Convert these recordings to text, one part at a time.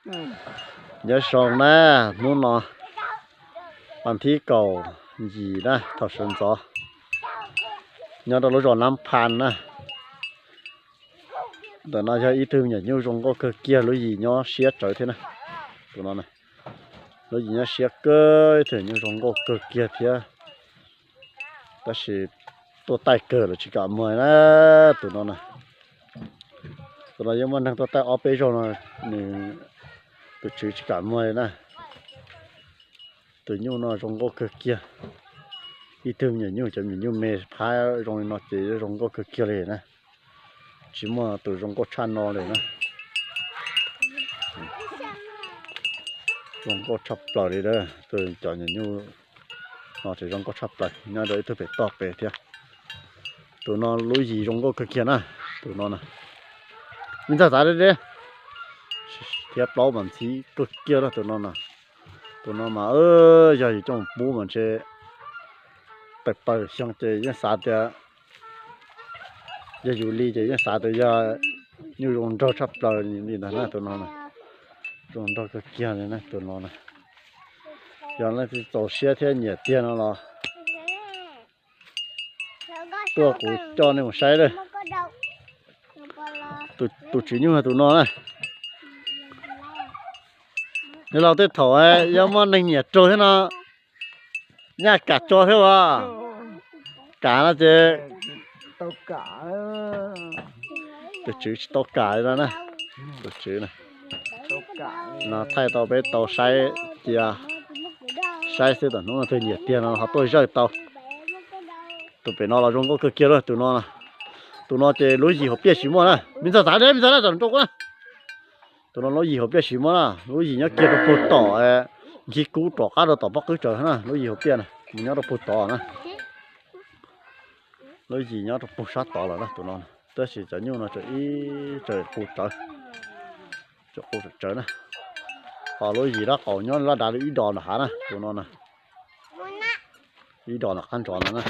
Nyob zoo na, hnub no vas thib kaum yim na, thaum sawv ntxov, nyob rau lub zos Nab Pha na. Ntawm no yog ib tug me nyuam nyuj zoo nkauj kawg kiag, lub yim nyob siab tsawv thiab na. Tus no na, lub yim nyob siab kawg, ib tug nyuj zoo nkauj kawg kiag thiab. Tab sis tuaj taij kawg lawm tsis kam muag na, tus no na. Tus no yeej muaj neeg tuaj taij ob peb zaug no, nws, tus tswv tsis kam muag li na. Tus nyuj no zoo nkauj kawg kiag. Ib tug me nyuam nyuj, cov me nyuam nyuj me phab zoo li no ces zoo nkauj kawg kiag li na. Tsis muaj tus zoo nkauj tshaj no li na. Zoo nkauj tshaj plaws li, tus cov nyuam nyuj no ces zoo nkauj tshaj plaws, nyob rau ib tug pem toj pem thiab. Tus no lub yim zoo nkauj kawg kiag na, tus no na. Me ntxawg xav deb deb thiab, plaub mas ntxhib kawg kiag na tus no na. Tus no mas yog yus coj mus pub mas ntshe tawm plaws xyoo ces yeej xav tias yog yus li ces yeej xav tias yog nyuj zoo nraug tshaj plaws li ntag na tus no na. Zoo nraug kawg kiag li na tus no na. Yog leej twg txaus siab thiab nyiam tiag no los tuaj kuv coj nej mus saib lawm. Tus tswv nyuj tus no na. Nws los tej thaum yog muaj neeg nyiam raug thiab no, nyaj kam tso thiab as. Kam no ces tus tswv tsis tau kam li no na. Tus tswv no thaij tau peb tau saib cia, saib xwb, tom hnub no twg nyiam tiag no ho tuaj zawj tau. Tus pem no los zoo nkauj kawg kiag lawm tus no. Tus no ces lub yim hauv pliaj tsis muaj na, me ntxawg xav deb, me ntxawg na, tam nrau kuv na. Tus no lub yim hauv pliaj tsis muaj na, lub yim nyob kiag rau puag tom, nkhib kub rov qab rau tom pob qwb tsawv na, lub yim hauv pliaj na, mus nyob rau puag tod na. Lub yim nyob rau puag sab tod lawm na tus no, tab sis cov nyuj no tseem ib tseem qus tsawv, tseem qus tsawv na. Ho lub yim lab qaum nyob laj dav li ib dos nram hav na tus no na, ib dos nram qab ntsov no na.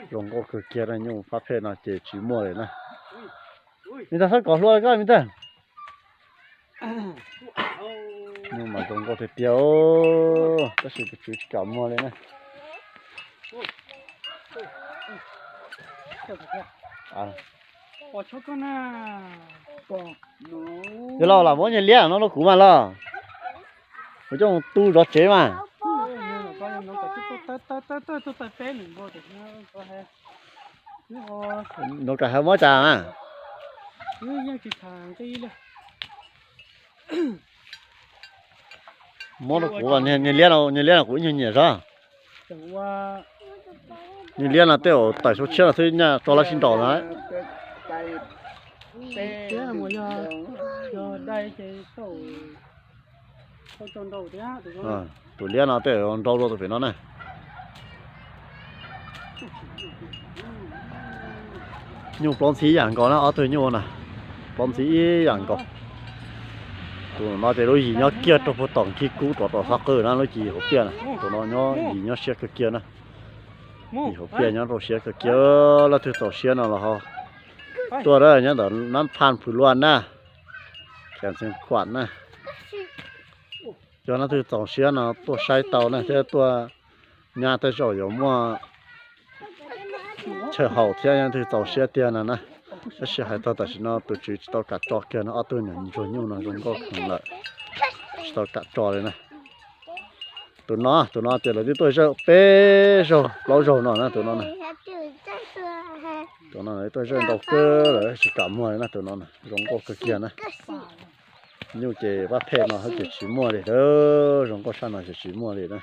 Zoo nkauj kawg kiag na, nyuj fab phej no ces tsis muaj li na. Me ntag, txhob kom hlua koj me ntag. Nyuj mas zoo nkauj tiag tiag, tab sis tus tswv tsis kam muag li na. Yog los lam muab niag liab no rau kuv mas los, kuv coj mus tu zov tsev mas. Nuv kam hav muab cas na. Muab rau kuv, niag liab no, niag liab no kuv ib nyuag nyiam zog. Niag liab no tej zaum tawm xyoo tshiab no xwb nyaj tso lawv sib nraus na. Tus liab no tej zaum nrau dua tus pem no na. Nyuj plaub ntxhib ib yam nkaus na, ob tug nyuj na, plaub ntxhib ib yam nkaus. Tus no ces lub yim nyob kiag rau puag tom nkhib kub rov tom xab qwj na, lub yim hauv pliaj na, tus no nyob yim nyob siab kawg kiag na. Yim hauv pliaj nyob rau siab kawg kiag, leej twg txaus siab no los ho tuaj nyob ntawm Nab Phaj Phwv Luaj na, Khees Xeev Khuam na. Yog leej twg txaus siab no tuaj saib tau na thiab tuaj nyab tej zaum yuav muaj chaw haus thiab, yog leej twg txaus siab tiag no na. Tab sis hais txog tam sim no tus tswv tsis tau kam tso kiag no, ob tug niam ntsuag nyuj no zoo nkauj kheev lawm, tsis tau kam tso li na. Tus no, tus no ces lawv twb tuaj zawj peb zaug plaub zaug no na, tus no na. Tus no lawv tuaj zawj ntau kawg lawm tsis kam muag li na, tus no na zoo nkauj kawg kiag na. Nyuj ces pab phem no ces tsis muaj li, zoo nkauj tshaj no ces tsis muaj li na.